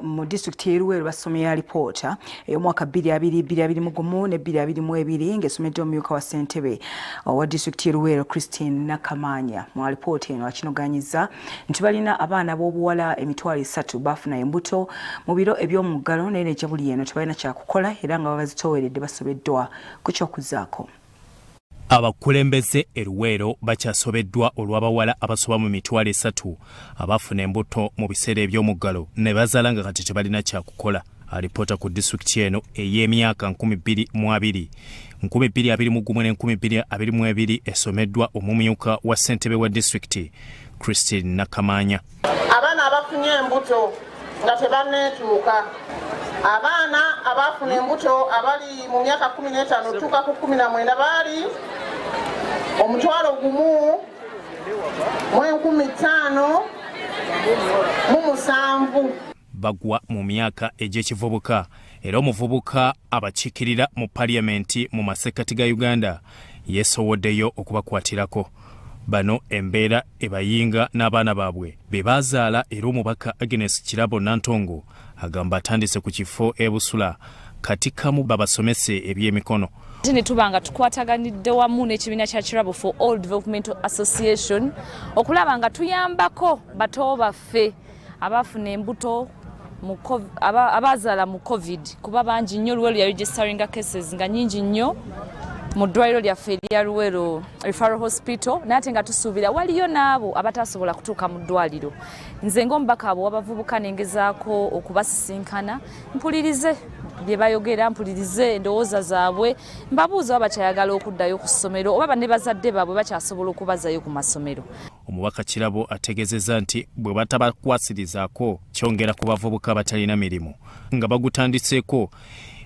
Mu disitulikiti y'e Luweero basomye alipoota ey'omwaka 2021 ne 2022 ng'esomeddwa omumyuka wa ssentebe owa disitulikiti y'e Luweero, Christine Nakamanya. Mu alipoota eno akinoganyiza nti balina abaana b'obuwala 30,000 baafuna embuto mu biro eby'omuggalo, naye ne buli eno tebalina kyakukola era nga babazitooweredde basobeddwa ku ky'okuzaako. Abakulembeze e Luweero bakyasobeddwa olw'abawala abasoba mu 30,000 abafuna embuto mu biseera eby'omuggalo ne bazaala nga kati tebalina kyakukola. Alipoota ku disitulikiti eno ey'emyaka 2020, 2021 ne 2022 esomeddwa omumyuka wa ssentebe wa disitulikiti, Christine Nakamanya. Abaana abafunye embuto nga tebanneetuuka, abaana abafuna embuto abali mu myaka 15 otuuka ku 19 baali 1,507. Bagwa mu myaka egy'ekivubuka, era omuvubuka abakiikirira mu paliyamenti mu masekkati ga Uganda yeesowoddeyo okubakwatirako. Bano embeera ebayinga n'abaana baabwe be bazaala, era omubaka Agnes Kirabo Nantongo agamba atandise ku kifo e Busula Katikamu babasomese ebyemikono. Ate ne tuba nga tukwataganidde wamu n'ekibiina kya Kirabo for All Development Association okulaba nga tuyambako bato baffe abafuna embuto, abazaala mu COVID, kuba bangi nnyo. Luweero ya registeringa cases nga nyingi nnyo mu ddwaliro lyaffe erya Luweero Referral Hospital, naye ate nga tusuubira waliyo n'abo abatasobola kutuuka mu ddwaliro. Nze ng'omubaka abo w'abavubuka nengezaako okubasisinkana, mpulirize bye bayogera, mpulirize endowooza zaabwe, mbabuuza oba bakyayagala okuddayo ku ssomero oba ne bazadde baabwe bakyasobola okubazayo ku masomero. Omubaka Kirabo ategeezezza nti bwe batabakwasirizaako kyongera ku bavubuka abatalina mirimu nga bagutandiseeko,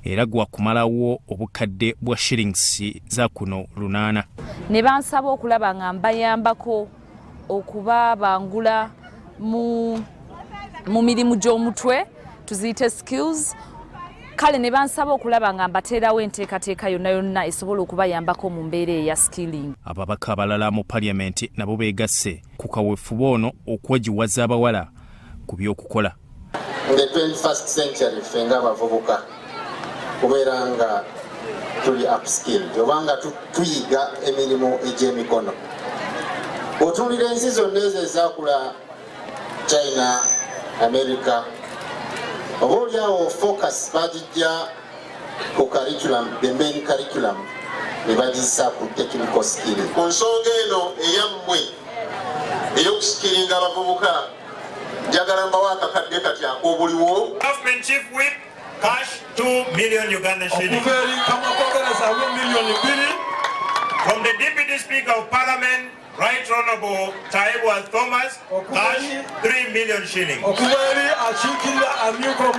era gwakumalawo obukadde bwa shillings za kuno 800. Ne bansaba okulaba nga mbayambako okubabangula mu mirimu gy'omutwe, tuziyite skills. Kale ne bansaba okulaba nga mbateerawo enteekateeka yonna yonna esobola okubayambako mu mbeera eya skilling. Ababaka abalala mu paliyamenti nabo beegasse ku kaweefube ono okwegiwaza abawala ku by'okukola. In the 21st century, ffe ng'abavubuka kubeera nga tuli upskilled oba nga tuyiga emirimu egy'emikono. Bw'otunuulira ensi zonna ezo ezakula, China, America, oba oliawo focus bagijja ku curriculum, the main curriculum, ne bagissa ku technical skill. Ku nsonga eno eyammwe ey'okuskillinga abavubuka, njagala mbawo akakadde kati ak'obuliwo. Government Chief Whip, cash 2 million Uganda shillings. Okuva eri Kamakogereza 2 miliyoni. From the Deputy Speaker of Parliament, Right Honorable Tayebwa Thomas, cash 3 million shillings. Okuva eri akiikirira amyuka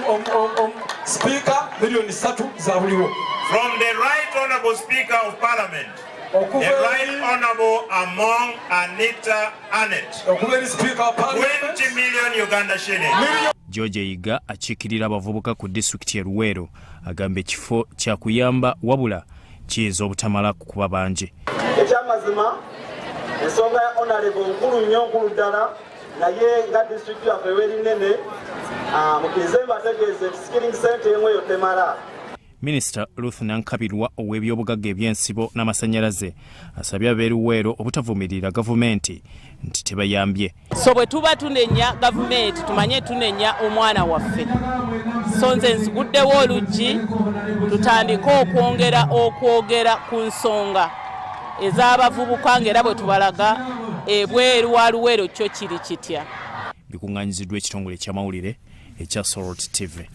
sipiika, miliyoni 3 za buliwo. From the Right Honorable Speaker of Parliament, Okuva the Right eri Honorable Among Anita Annet, okuva eri sipiika wa parliament, 20 million Uganda shillings. Miliyoni George Yiga akiikirira abavubuka ku disitulikiti e Luweero agamba ekifo kyakuyamba, wabula kiyinza obutamala kuba bangi. Ekyamazima ensonga ya honorable nkulu nnyo, nkulu ddala, naye nga disitulikiti yaffe eweri nnene, mukirize mbategeeze nti skilling center emu eyo temala. Minisita Ruth Nankabirwa ow'ebyobugagga ebyensibo n'amasannyalaze asabye ab'e Luweero obutavumirira gavumenti nti tebayambye. So bwe tuba tunenya gavumenti, tumanye tunenya omwana waffe. So nze nziguddewo oluggi tutandike okwongera okwogera ku nsonga ez'abavubuka, ng'era bwe tubalaga ebweru wa Luweero kyo kiri kitya. Bikuŋŋaanyiziddwa ekitongole ekyamawulire ekya Salt TV.